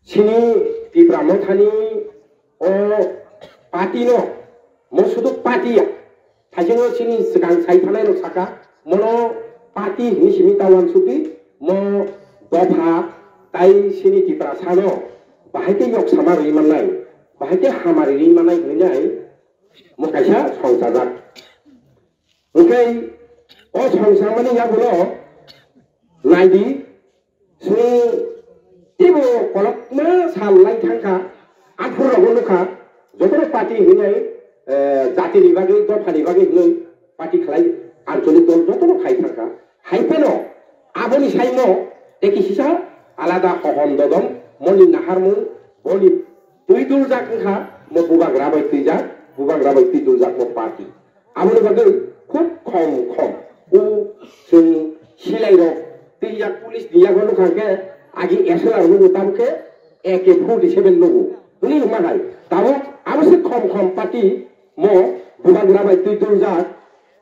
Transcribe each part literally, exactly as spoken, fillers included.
Chini Tipra Mothani o party no, mo sudu party ya. Thaisino chini swkang sai thanai rok saka, mono party hinwi simi ta uansukdi, mo dopha tai chini Tiprasa no bahai khe yok sama rwi mannai, bahai khe hamari rwi mannai hinwi nai mo kaisa songchajak. Hwnkhe o songchajmani yagulo naidi, chwng teibo kolokma sal lai thangkha, aphuru rogo nukha, jotono party hinwi nai, eh, jatini bagwi, dophani bagwi hinwi party khlai, ancholic dol jotono khai thangkha. Hai pheno aboni saimo tei kisisa alada hohom dodom, moni naharmung, boni twi duljak wngkha, mo bubagra bai twijak, bubagra bai twi duljak mo party. Aboni bagwi khub khom khom o chwng silai rok twijak police ni yago nukha khe agi S L R nugo tabuk khe A K forty seven nugo. Hwnwi wngma hai tabuk abo se khom khom party mo bubagra bai twi duljak,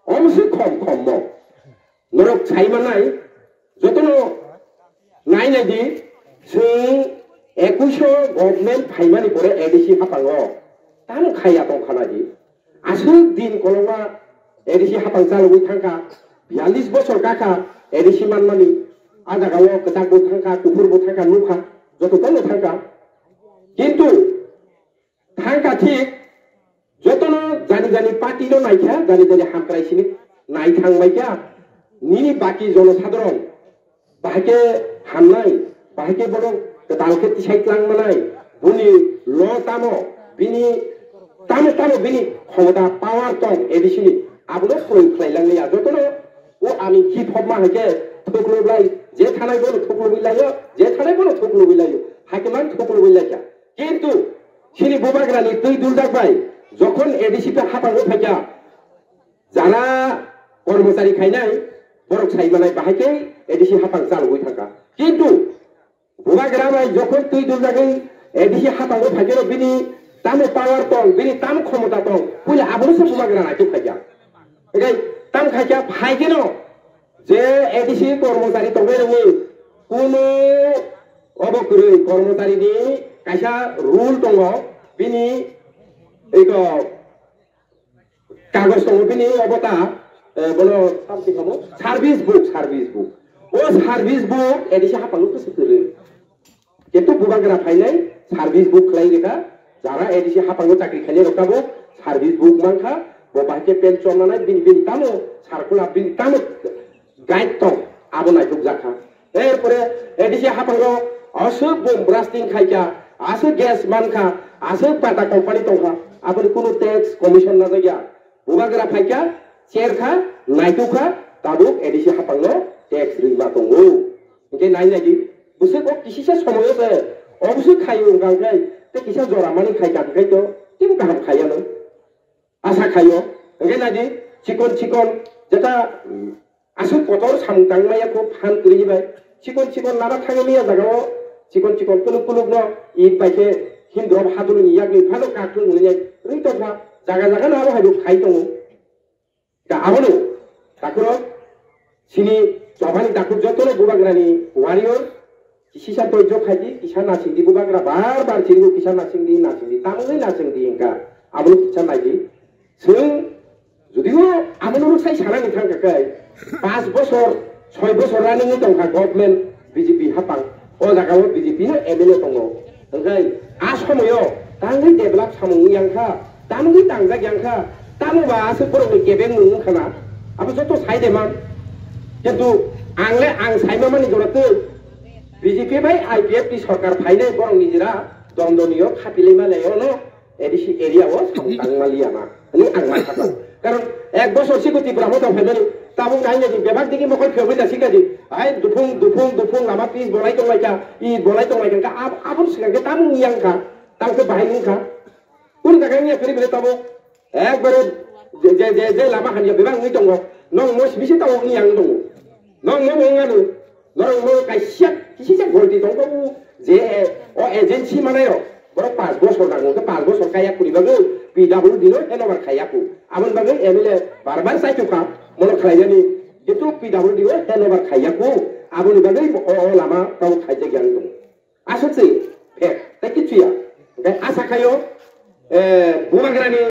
omo se khom khom mo. Norok sai manai, jotono nai nai di, chwng ekuiso government phaimani pore A D C haphango tamo khaiya tong khana di. Aswk din kolokma A D C haphang chalogwi thangkha, biyallis bosor kakha A D C manmani, a jagao kwchak bo thangkha, kuphur bo thangkha, nukha, joto tongno thangkha. Kintu thangkha thik, jotono jani jani party no naikha, jani jani hamkrai sini naithang baikha. Nini baki jonosadharon bahai khe hamnai, bahai khe bono kwtal khe tisai tlang manai, bini lo tamo, bini tamo tamo bini khomota power tong A D C ni, abono phrwng khlai lang liya. Jotono o ani ki phobma hai khe thuklo blai, je thanai bono thuklo bai laio, je thanai bono thuklo bai laio, hai khe man thuklo bai laikha. Kintu chini bubagrani twi duljak bai jokhon A D C ta haphango phaikha, jara kormochari khainai borok sai manai bahai khe A D C haphang chalogwi thangkha. Kintu bubagra bai jokhon twi duljagwi A D C haphango phaikhe bini tamo power tong, bini tamo khomota tong, puila abono se bubagra naituk khaikha. Hwnkhe tam khaikha phaikhe no je A D C kormochari tongnai rokni kunu obo kwrwi kormochari ni kaisa rule tongo, bini eko kagoj tongo, bini obo ta, eh, bono service book, service book. O service book A D C haphango khe se kwrwi. Kintu bubagra phainai service book khlai rwkha, jara A D C haphango chakri khainai rok tabuk service book mankha, bo bahai khe pen chom nanai, bini, bini tamo circular, bini tamo guide tong, abo naitukjakha. Erpore A D C haphango aswk bomb blasting khaikha, aswk gas mankha, aswk Bata company tongkha, aboni kunu tax commission najakya. Bubagra phaikha, cherkha, naitukha, tabuk A D C haphangno tax rwima tongo. Hwnkhe nai naidi, bwswk o kisisa somoyo se, o bwswk khaio hwnkha hwnkhe, tei kisa jora mani khaikha hwnkhe to, tini kaham khaiya no. Asa khaio, hwnkhe naidi, chikon chikon, jeta, mm, aswk kotor samung tangmaya kho phan kwrwi bai, chikon chikon lama thangwi maya jagao, chikon chikon kuluk kuluk no, it bai khe himdrop haduluni yakni phano kakhwng hwnwi rwi tongkha, jaga jaga no abo hai bo khai tongo. Da abono, takhoro, chini chobani takhuk jotono bubagrani warrior, kisisa toijo khaidi, kisa nasingdi bubagra bar bar chirigo kisa nasingdi, nasingdi, tamungwi nasingdi hwnkha, abono kisa naidi. Chwng, judio abono rwksai sanani thangkha khe, pas bosor, soi bosor running-wi tongkha government B J P haphang, o jagao B J P no M L A tongo. Hwnkhe a somoyo tangwi develop samung wngya wngkha, tamungwi tangjak ya wngkha, tamo ba aswk borokni kebeng mung wngkha na, abo joto sai de man. Kintu ang le ang saima mani jora twi B J P bai I P F T sorkar phainai borok nijera dondoniyo khapilai ma lai ono A D C area o samung tangma liya na hwnwi ang ma sakha. Karon ek bosor sigo Tipra Motha phaimani tabuk nai nai bebak digi mokol phiyogwi da sikha di. Ai duphung, duphung, duphung lama pis bolai tonglaikha, i bolai tonglaikha, aboni swkang khe tamo wngya wngkha, tamo khe bahai wngkha. Kunu jaga wngya kwrwi bwle tabuk ekbare je, je, je, je lama hamya bebak wngwi tongo, nong mo simi se tabuk wngya wng tongo. Nong mo bo wngya nw, norok mo kaisa, kisisa golti tong tongo, je, o agency manai rok, borok pas bosor nango, khe pas bosor kaya kuri bagwi P W D no handover khaiya ku. Aboni bagwi M L A bar bar chaitukha, mono khlainani, kintu P W D o handover khaiya ku, aboni bagwi o, o lama tabuk khaijak ya wng tongo. Aswk se fact. ya. Hwnkhe asa khaio, eh, bubagrani